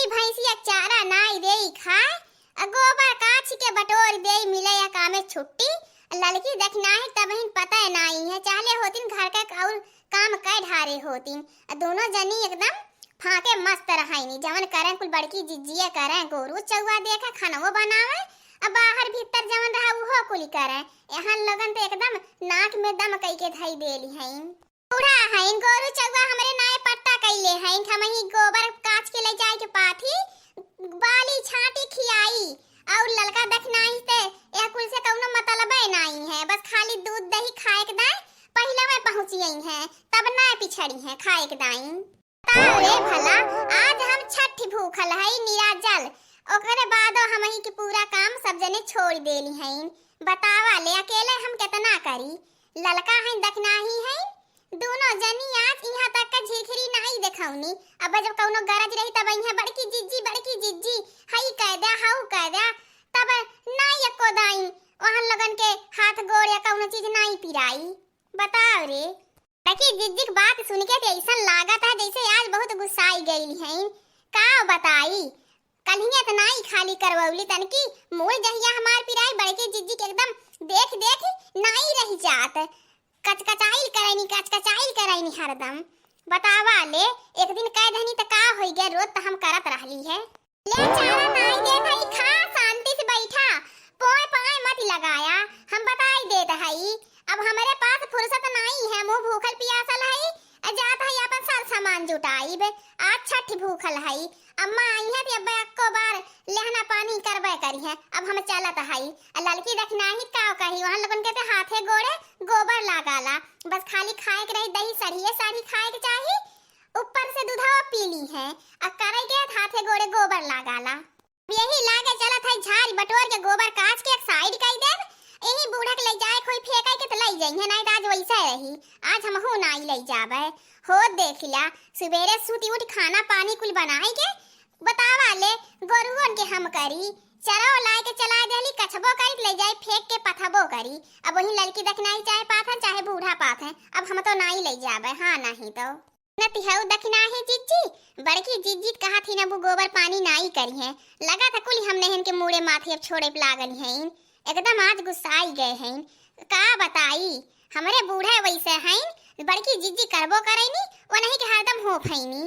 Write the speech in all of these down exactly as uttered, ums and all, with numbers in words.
भैंसिया चारा नाई देई खाए, आ गोबर काछ के बटोर देई, मिले या कामे छुट्टी। ललकी दखिनाही तबहिन पता नाई है, चाहले होतिन घर का और काम कै ढारे होतिन। आ दोनों जनी एकदम फाके मस्त रहैनी, जवन करें कुल बड़की जिज्जिए करें, गोरू चौवा देखे, खानवो बनावे, आ बाहर भीतर जवन रहा उहो कुल करें। एहन लोगन तो एकदम नाक में दम कई के धई देली हैं। बूढ़ा हईन, गोरू चौवा हमरे नाए पट्टा कइले हईन, हमही गोबर काछ के ले जाए के पाथी, बाली छाटी खियाई, और ललका दखिनाही से यह कुल से कौनो मतलबे नाई है, बस खाली दूध दही खाए के दाए, पहिले में पहुँची आई हैं, तब ना पिछड़ी हैं खाए के दाई। बताओ रे भला, आज हम छठ भूखल हई निराजल, ओकरे बादो हमही के पूरा काम सब जने छोड़ देली हईन। बतावा ले, अकेले हम केतना करी? ललका हईन, दखिनाही हईन, दोनों जनी आज इहाँ तक का झिरखिरी नाई देखौनी। अब जब कौनो गरज रही तब इहाँ बड़की जिज्जी, बड़की जिज्जी, हई कह द्या, हऊ कह द्या, तब नाई एको दाई ओहन लोगन के हाथ गोड़ या कौनो चीज नाई पिराई। बताओ रे। बड़की जिज्जी के बात सुन के तो ऐसन लागत है जैसे आज बहुत गुस्साई गई हैं। का बताई, कल्हिया त नाई खाली करवौली तनकी, मूड़ जहिया हमार पिराई, बड़की जिज्जी के एकदम देख देख नाई रह जात। कचकचाइल करैनी, कचकचाइल करैनी हरदम। बतावा ले, एक दिन कह दहनी त का होई गया, रोज त हम करत रहली है। ले चारा नाई देत हई, खा शांति से बैठा, पोए पाए मत लगाया, हम बताई देत हई। अब हमरे पास फुर्सत नाई है, मुँह भूखल पियासल हई, आ जात हई अपन सर सामान जुटाइब। आज छठ भूखल हई, अम्मा आई है त अब अक्को बार लेहना पानी करबे करी है। अब हम चलत हई। आ ललकी दखिनाही का कही, वहाँ लोगन के ते हाथे गोड़े गोबर लागाला, बस खाली खाए के रही, दही सढ़िए साढ़ी खाए के चाही, ऊपर से दूधवा पी ली है, आ करे के हाथे गोड़े गोबर लागाला। यही लागे चलत है, झारी बटोर के गोबर काछ के एक side कई देब। यही बूढ़ा के ले जाए कोई फेंके के त ले जाइए, नहीं त आज वैसे रही, आज हमहू नाई ले जाबे। हो देखिला, सुबेरे सूती उठ खाना पानी कुल बनाए के, बतावा ले, गोरुअन के हम करी, चरवा लाए के चला देली, कछबो करी त ले जाए फेंक के पथबो करी। अब वही लड़की दखिनाही चाहे पाथन चाहे बूढ़ा पाथन, अब हम तो नाई ले जाबे, हाँ नहीं तो। नतिहऊ दखिनाही जिज्जी, बड़की जिज्जी कहत ही न वो गोबर पानी नाई करी है। लगा था कुल हमने हन के मूड़े माथे अब छोड़े पे लागल हैं। एकदम आज गुस्साई गए हैं। का बताई, हमरे बूढ़े वैसे हैं, बड़की जिज्जी करबो करैनी, वो नहीं के हरदम हो फैनी।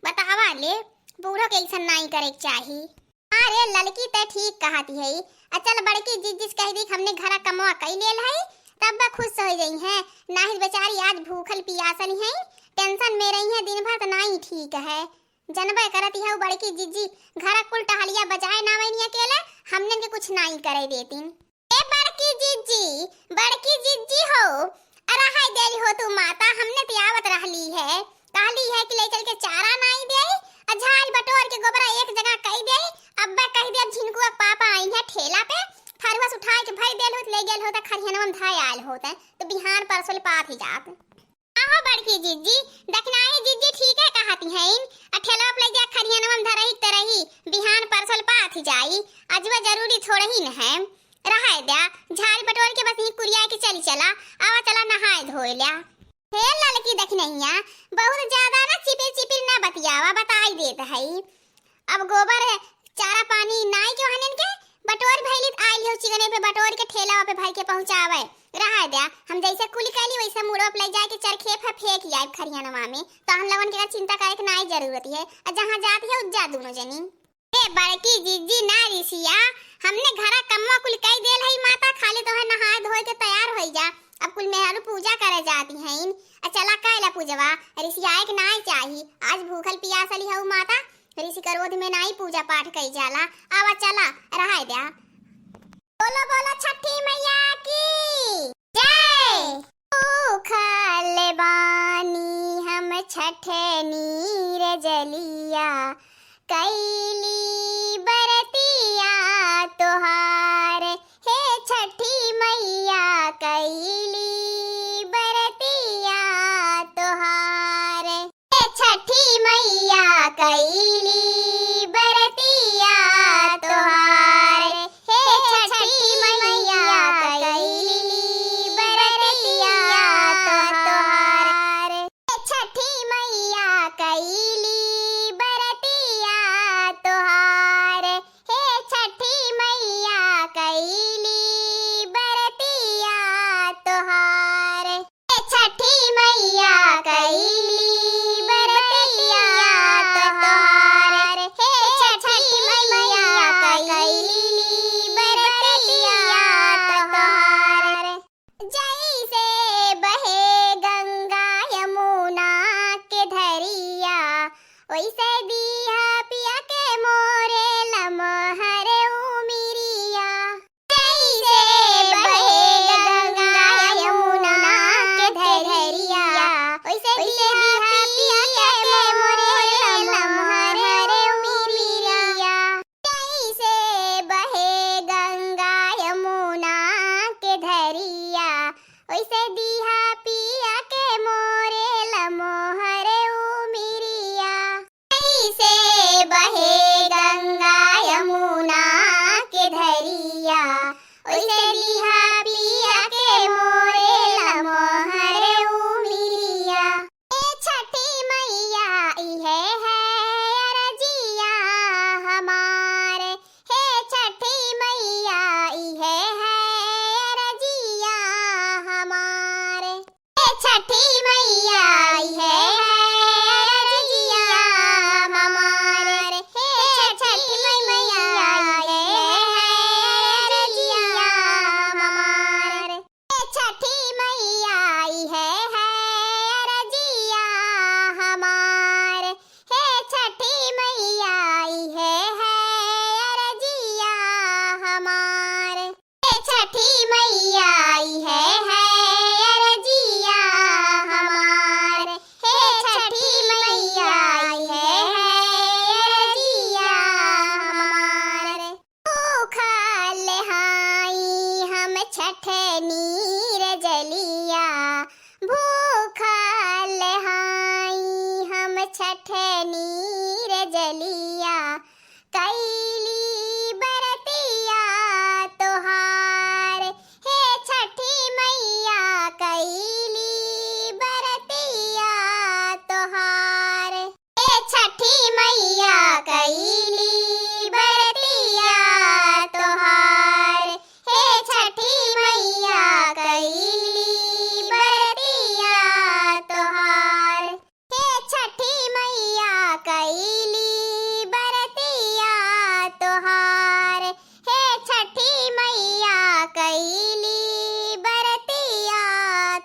बतावा ले, बूढ़ो के ऐसन नाई करे के चाही। अरे ललकी ते ठीक कहत हई। आ चल बड़की जिज्जी से कह दी कि हमने घरा कमवा कई लेल हई, तब बा खुश हो जइहैं। नाहीं बेचारी आज भूखल पियासल हई, tension में रही है दिन भर, त नाहीं ठीक है। जनबे करत हऊ बड़की जिज्जी घरा कुल टहलिया बजाए ना वैनी अकेले, हमने के कुछ नाहीं करे देतीन। ए बड़की जिज्जी, बड़की जिज्जी हो, अरे हाय देरी हो तू माता, हमने ते आवत रहली है, कहली है कि ले चल के चारा नाई देई, आ झाड़ बटोर के गोबरा एक जगह कई देई। अब्बे कह दे, अब झिनकुआ के पापा आई है ठेला पे, फरुआ से उठाए के भर देल होत, ले गेल होत, खरिहनवा में धय आयल होत, तो बिहान परसों ले पाथी जात। आहो बड़की जिज्जी, दखिनाही जिज्जी ठीक है कहती हैं, आ ठेलवा पे ले जा खरिहनवा में धरही त रही, बिहान परसों ले पाथी जाई, अजवा जरूरी थोड़े ही न है। रहाय द्या, झाड़ी बटोर के बस यहीं कुरिया के चली चला, आवा चला नहाए धोए ल्या। हे ललकी दखिनहिया, बहुत ज्यादा ना चिपिर चिपिर ना बतियावा, बताई देत हई। अब गोबर चारा पानी नाई के वहनन के बटोर भइली त आइल हो चिकने पे बटोर के ठेला पे भर के पहुँचावे। रहाय द्या, हम जैसे कुल कैली वैसे मुड़वा पे ले जाए के चरखे पे फेंक आइब खरिहनवा में, तो हम लोगन के चिंता करे के नाई जरूरत है। आ जहाँ जात है उज्जा दोनों जनी। ए बड़की जिज्जी ना रिसिया, हमने घरा कमवा कुल कई देल हई माता, खाली तोहे नहाए धोए के तैयार होई जा। अब कुल मेहरारू पूजा करे जाती हईन। आ चला कइला पूजवा, रिसियाए के नाई चाही। आज भूखल पियासली हऊ माता, रिसि क्रोध में नाई पूजा पाठ कई जाला। आवा चला, रहाय द्या। बोलो बोलो छठी मैया की जय। भूखल बानी हम छठ नीरजलिया, कैली बरतिया तोहार, हे छठी मैया कैली बरतिया तोहार। हे छठी मैया कैली बरतिया तोहार, हे छठी मैया कैली बरतिया तोहार। हे छठी मैया कैली बरतिया जलिया, कइली बरतिया तोहार, हे छठी मइया कइली बरतिया तोहार। हे छठी मइया कइली बरतिया तोहार, हे छठी मइया कइली बरतिया तोहार। हे छठी मइया कइली बरतिया तोहार, हे छठी मइया कइली बरतिया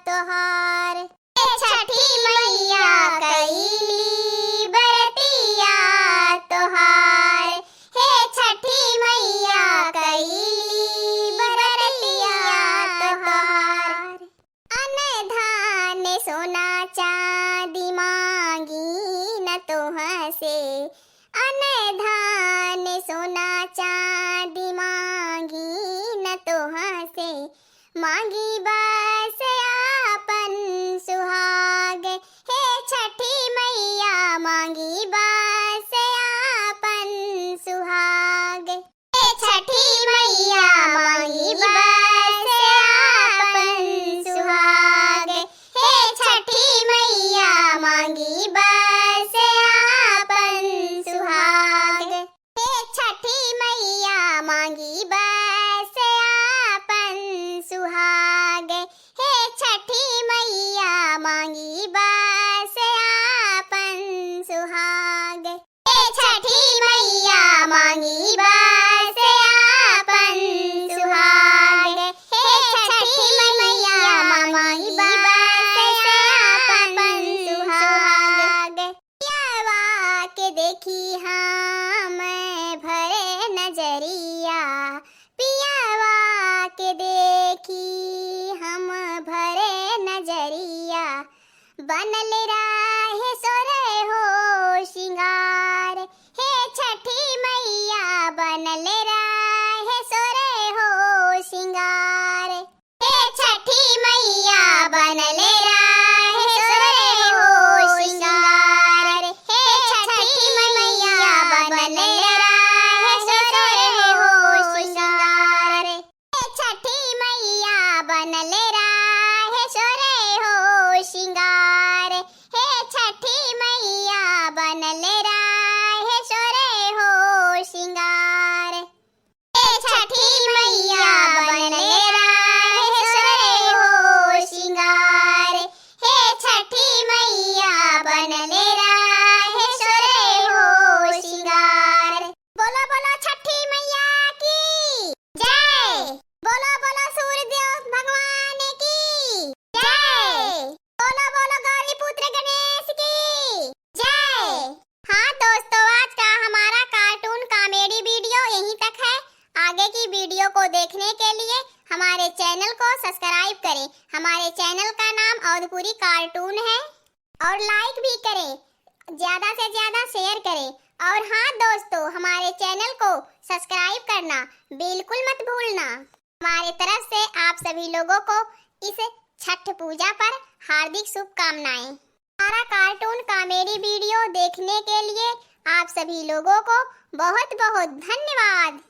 तोहार। हे छठी मइया कइली बरतिया तोहार, हे छठी मइया कइली बरतिया तोहार। अन धान सोना चाँदी माँगी न तोहसे, अन धान सोना चाँदी माँगी न तोहसे, माँगी बस आपन सुहाग, हे छठी मइया माँगी बस आपन सुहाग। हे छठी मइया माँगी बस आपन सुहाग, हे छठी मइया माँगी बस आपन सुहाग। हे छठी मइया माँगी बस आपन सुहाग, हे छठी मइया माँगी बस आपन सुहाग। हे छठी मइया माँगी बस आपन सुहाग, हे छठी मइया माँगी बस आपन सुहाग। पियवा के देखी हम भरे नजरिया, पियवा के देखी हम भरे नजरिया, बनल रहे सोरहो सिंगार, हे छठी मइया बनल रहे सोरहो सिंगार। हे छठी मइया बनल रहे सोरहो सिंगार, हे छठी मइया बनल रहे सोरहो सिंगार। हे छठी मइया बनल रहे सोरहो सिंगार, हे छठी मइया बनल रहे सोरहो सिंगार। हे छठी मइया बनल रहे सोरहो सिंगार, हे छठी मइया बनल रहे सोरहो सिंगार। बोलो बोलो छठी मइया की जय, बोलो बोलो सूर्य देव भगवान की जय, बोलो बोलो गौरी पुत्र गणेश की जय। हाँ दोस्तों, आज का हमारा cartoon comedy video यहीं तक है। आगे की video को देखने के लिए हमारे channel को subscribe करें। हमारे channel का नाम अवधपुरी cartoon है और like भी करें, ज्यादा से ज्यादा share करें। और हाँ दोस्तों, हमारे channel को subscribe करना बिल्कुल मत भूलना। हमारे तरफ से आप सभी लोगों को इस छठ पूजा पर हार्दिक शुभकामनाएं। हमारा cartoon comedy video देखने के लिए आप सभी लोगों को बहुत बहुत धन्यवाद।